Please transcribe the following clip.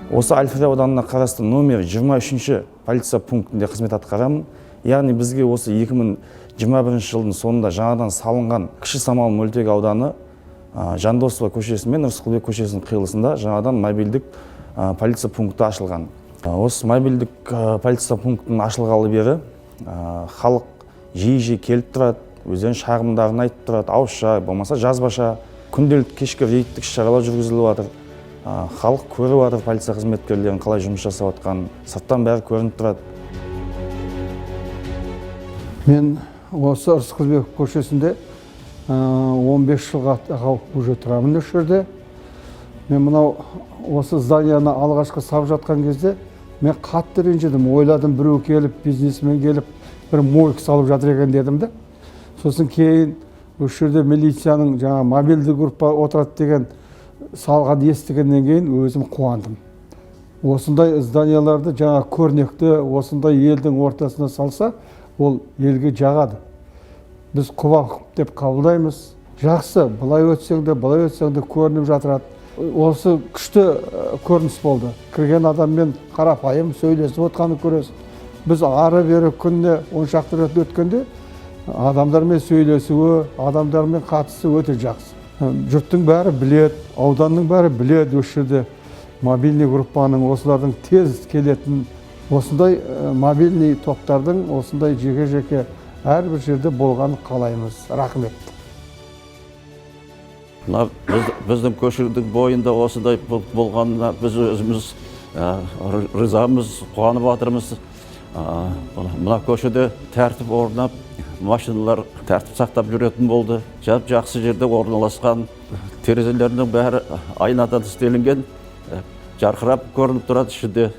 Осы Әл-Фараби ауданына қарасты номер 23-ші полиция пунктінде қызмет атқарамын. Яғни бізге осы 2021 жылдың соңында жаңадан салынған Кіші Самал мөлтек ауданы Жандосова көшесі мен Рысқұлбек көшесінің қиылысында жаңадан мобильдік полиция пункті ашылған. Осы мобильдік полиция пунктінің ашылғалы бері халық жиі-жиі келіп тұрады, өздерінің шағымдарын айтып тұрады, ауызша, болмаса жазбаша. Күнделікті кешкі рейдтік іс-шаралар жүргізіліп жатыр. Халық көріп жатыр полиция қызметкерлерінің қалай жұмыс жасап жатқанын, сырттан бәрі көрініп тұрады. Мен осы Рысқұлбеков көшесінде 15 жылға уже тұрамын осы жерде. Мен мынау осы зданияны алғашқы салып жатқан кезде мен қатты ренжідім. Ойладым, біреу келіп, бизнесмен келіп, бір мойка салып жатыр екен дедім де. Сосын кейін осы жерде милицияның жаңа мобильді группа отырады деген салған естігеннен кейін өзім қуандым. Осындай зданияларды жаңа көрнекті осындай елдің ортасына салса, ол елге жағады. Біз құба деп қабылдаймыз. Жақсы, былай өтсең де, былай өтсең де көрініп жатырады. Осы күшті көрініс болды. Кірген адаммен қарапайым сөйлесіп отқанын көресің. Біз ары бері күніне 10 шақты рет өткенде адамдармен сөйлесуі, адамдармен қатысы өте жақсы. Жұрттың бәрі біледі, ауданның бәрі біледі осы жерде мобильный группаның, осылардың тез келетін, осындай мобильный топтардың осындай жеке-жеке әрбір жерде болғанын қалаймыз. Рахмет. Мына біздің көшенің бойында осындай болғанына біз өзіміз ризамыз, қуанып жатырмыз. Мына көшеде тәртіп орнап, машиналар тәртіп сақтап жүретін болды. Жап жақсы жерде орналасқан, терезелерінің бәрі айнадан істелінген, жарқырап көрініп тұрады ішінде.